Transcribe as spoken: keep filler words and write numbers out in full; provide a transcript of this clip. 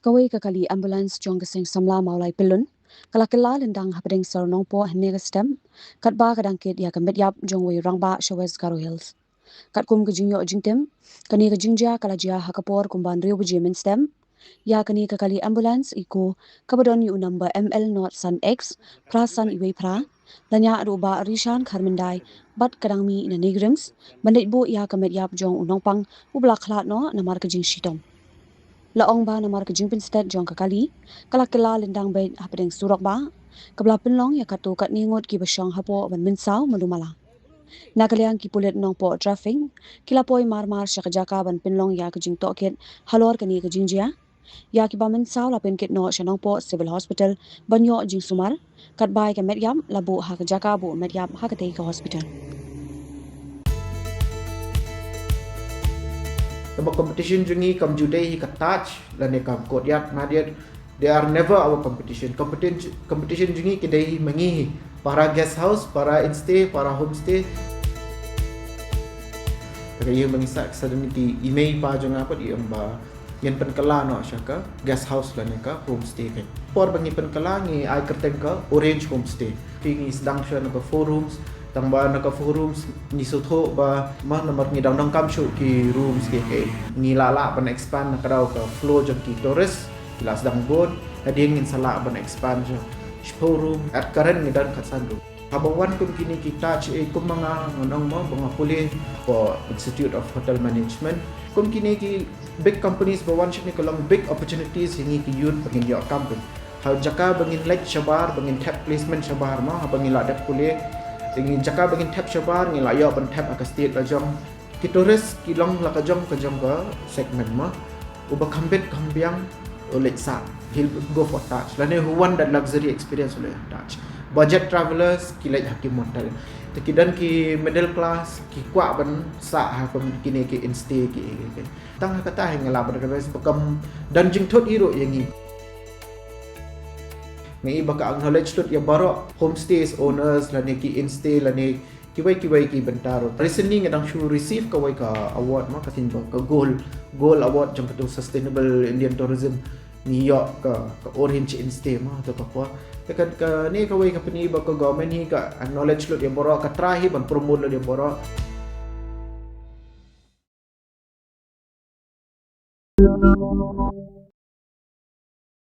Kawei ka kali ambulance jong ka seng samla Mawlai Pyllun ka la kylla lyndang hapdeng sor Nongpoh hynne ka step, katba ka dang kit ïa ka met ïap jong uwei u rangbah sha West Garo Hills. Katkum ka jingïoh jingtip, kane ka jingjia ka la jia ha ka por kumba hynriew baje mynstep. Ïa kane ka kali ambulance eco kaba don ïa u number M L not san X phra san iwei phra, la ñiah da u Bah Rishan Kharmyndai bad ka dang mih na NEIGRIHMS ban leit buh ïa ka met ïap jong u nongpang uba la khlad noh namar ka jingshitom. La ong ba namar ka jingpynstet jong ka kali, ka la kylla lyndang beit hapdeng surok bah, kaba la pynlong ïa katto katne ngut kiba shong hapoh ban mynsaw malu mala. Na ka liang ki pulit Nongpoh Traffic ki la poi mar mar sha ka jaka ban pynlong ïa ka jingtohkit halor kane ka jingjia. Ïa kiba mynsaw la pynkit noh sha Nongpoh Civil Hospital ban ïoh jingsumar, katba ïa ka met ïap la buh ha ka jaka buh met ïap ha katei ka hospital. Kaba competition jong ngi kam ju dei hi ka Taj lane kam courtyard, Marriott. They are never our competition. Competition, competition jong ngi ki dei hi ma ngi hi. Para guest house, para instay, para homestay. Ka ïa ma ngi sa, sa don ki i mei i pa jong nga pat i ong ba ngin pynkylla noh sha ka guest house lane ka homestay ka. Por ba ngi pynkylla ngi ai kyrteng ka Orange Homestay. Phi ngi sdang shuwa na ka four rooms, tang ba na ka four rooms ngi sngewthuh ba ma namar ngi dang donkam shuh ki rooms ki, ki. Ngi lah lah ban expand na ka daw ka flow jong ki tourist ki la sdang bun. Hadien ngin sa lah ban expand shuh shiphew room, at current ngi don khatsan room. Haba wan kum kine ki Taj, eh, kum ma nga, nga ong mo ba nga pule for Institute of Hotel Management. Kum kine ki big companies ba wan shane ka long big opportunities ïa ngi ki youth ba ngin ïoh kam pyn. Ha jaka ba ngin leit shabar, ba ngin thep placement shabar mo, haba ngi la dep pule. Ïa ngi jaka ba ngin thep shabar, ngi la ïoh ban thep ha ka state la jong. Ki tourist ki long la ka jong ka jong ka segment mo. Uba kham bit kham biang u leit sah, he'll go for Taj. Lane who want that luxury experience u leit Taj. Budget travelers ki leit ha ki motel. Te ki don ki middle class ki kwah ban sah ha kum kine ki instay ki, ki, ki. Tang ha kata hi nga lah ban advise ba kam don jingthut hi ruh ïa ngi. Nga i ba ka acknowledge lut ïa baroh homestays owners lane ki instay lane kiwei kiwei ki bynta ruh. Recently nga dang shu receive kawei ka award ma, ka sien ba ka gold, gold award jong katu Sustainable Indian Tourism. Ngi ïoh ka, ka Orange Instay ma, tu ka por. Te ka, kane kawei ka pyni ba ka government hi ka acknowledge lut ïa baroh, ka try hi ban promote lut ïa baroh.